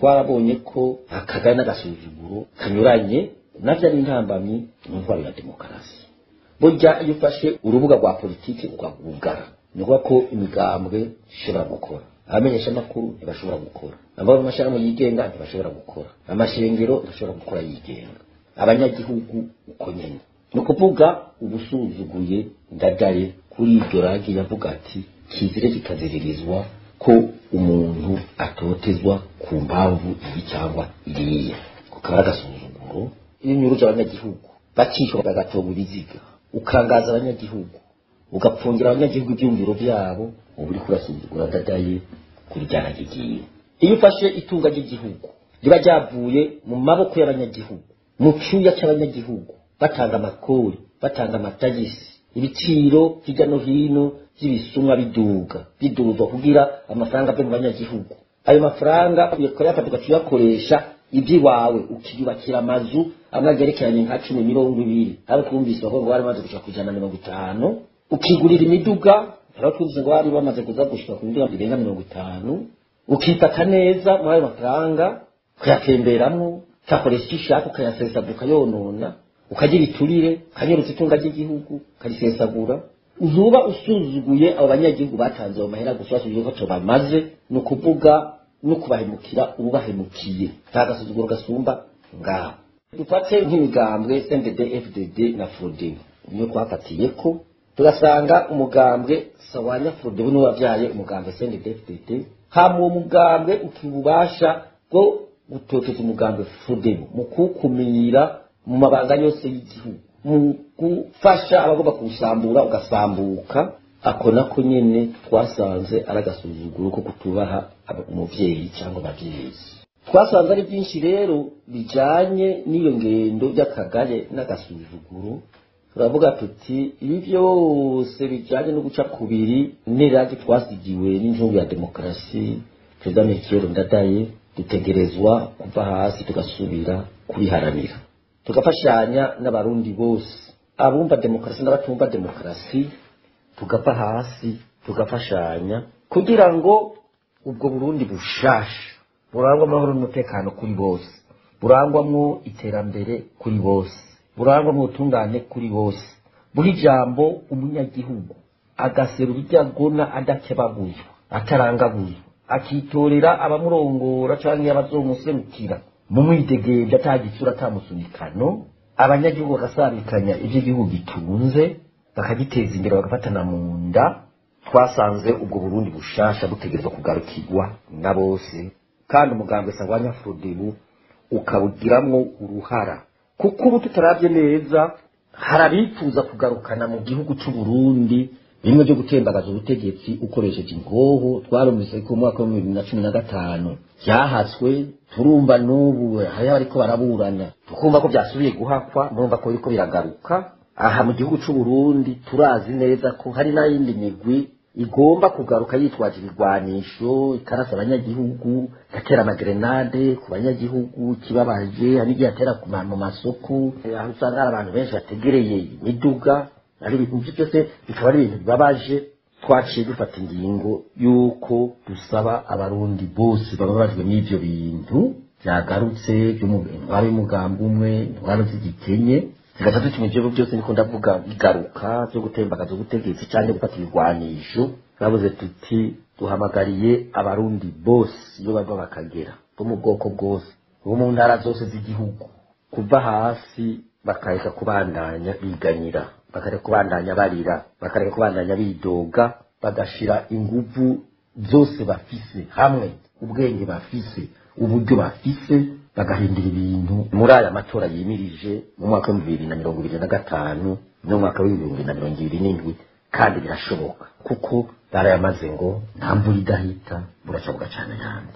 Twarabonye ko akagari n'agasuzuguro kanyuranye navyo ari intambamyi mu ntwaro ya demokarasi. Burya iyo ufashe urubuga rwa politiki ukagugara, ni ukuvuga ko imigambwe ishobora gukora, abamenyeshamakuru ntibashobora gukora, abo mu mashirahamwe yigenga ntibashobora gukora, amashengero ntashobora gukora yigenga, abanyagihugu uko nyene. Ni ukuvuga ubusuzuguye Ndadaye kuri iryo ragi yavuga ati kizire kikaziririzwa ko umuntu atotezwa ku mpamvu iyi cyangwa iriya, kukaba ari agasuzuguro. Iyo unyuruje abanyagihugu bakicwa bagatoba ibiziga, ukangaza abanyagihugu, ugapfungira abanyagihugu ibyumviro byabo, uba uriko urasuzugura Ndadaye kuri rya ragi ryiwe. Iyo ufashe itunga ry'igihugu riba ryavuye mu maboko y'abanyagihugu, mu cyuya cy'abanyagihugu, batanga amakori, batanga amatagisi, ibiciro hirya no hino by'ibisumwa biduga biduzwa kugira amafaranga ave mu banyagihugu, ayo mafaranga ukayafata ukayakoresha iby'iwawe, ukiyubakira amazu amwe agerekeranye nka 10, 20, abo twumvise ngo bari bamaze gushika ku 150, ukigurira imiduga, abo twumvise ngo bari bamaze kuza gushika ku miduga irenga 50, ukifata neza muri ayo mafaranga, ukayatemberamwo, ukakoresha icyo ushaka, ukayasesagura, ukayonona, ukagira iturire, ukanyerutsa itunga ry'igihugu, ukarisesagura, uzuba usuzuguye abo banyagihugu batanze ayo mahera gusa, basuzuguye ko bamaze. Ni ukuvuga no kubahemukira ububahemukiye, nta gasuzuguro gasumba ngaho. Dufate nk'imigambwe CNDD FDD na FRODEBU, niyo twafatiye ko tugasanga umugambwe Sawanya FRODEBU niwo wabyaye umugambwe CNDD FDD, hama uwo mugambwe ukibubasha bwo gutoteza umugambwe FRODEBU mu kuwukumira mu mabanga yose y'igihugu, mu gufasha abagomba kuwusambura ugasambuka. Ako nako nyene twasanze ari agasuzuguro ko kutubaha umuvyeyi cyangwa abavyeyi. Twasanze ari byinshi rero bijanye n'iyo ngendo y'akagare n'agasuzuguro. Turavuga tuti ibi byose bijanye no guca kubiri n'iragi twasigiwe n'injungu ya demokarasi Perezida Melchior Ndadaye, dutegerezwa kuva hasi tugasubira kubiharanira, tugafashanya n'abarundi bose, abumva demokarasi n'abatumva demokarasi, tugava hasi tugafashanya kugira ngo ubwo Burundi bushasha burangwa amahoro n'umutekano kuri bose, burangwamwo iterambere kuri bose, burangwamwo ubutungane kuri bose, buha ijambo umunyagihugu agaserura ibyo agona adakebaguzwa, atarangaguzwa, akitorera abamurongora canke abazomuserukira mu mwidegemvya, atagitsura, atamusunikano, abanyagihugu bagasabikanya ivyo igihugu gitunze, bakagiteza imbere, bagafatana mu nda. Twasanze ubwo Burundi bushasha butegerezwa kugarukirwa na bose, kandi umugambwe Sangwanya FRODEBU ukawugiramwo uruhara, kuko ubu tutaravye neza hari abifuza kugarukana mu gihugu c'u Burundi bimwe byo gutembagaza ubutegetsi ukoresheje ingoho. Twarumvise ko mu mwaka wa 2015 byahatswe, turumva n'ubu hariho abariko baraburana, tukumva ko byasubiye guhakwa, murumva ko biriko biragaruka aha mu gihugu c'u Burundi. Turazi neza ko hari n'ayindi migwi igomba kugaruka yitwaje ibigwanisho, ikarasa abanyagihugu, igatera amagerenade ku banyagihugu. Kibabaje, hari n'igihe atera mu masoko, aho usanga hari abantu benshi bategereye imiduga, ari ibintu byose bikaba ari ibintu bibabaje. Twaciye dufata ingingo y'uko dusaba abarundi bose bababajwe n'ivyo bintu byagarutse by'intwaro y'umugambi umwe, intwaro z'igikenye, zigaca zituma ivyo byose niko ndavuga bigaruka, byo gutembagaza ubutegetsi canke gufata ibigwanisho. Twabuze tuti duhamagariye abarundi bose iyo bava bakagera, bo mu bwoko bwose, bo mu ntara zose z'igihugu, kuva hasi bakareka kubandanya biganyira, bakareka kubandanya barira, bakareka kubandanya bidoga, bagashira inguvu zose bafise hamwe, ubwenge bafise, uburyo bafise, bagahindura ibintu muri aya matora yimirije mu mwaka wa 2025 n'umwaka wa 2027. Kandi birashoboka, kuko barayamaze ngo nta mvura idahita, buraca bugacana ayandi.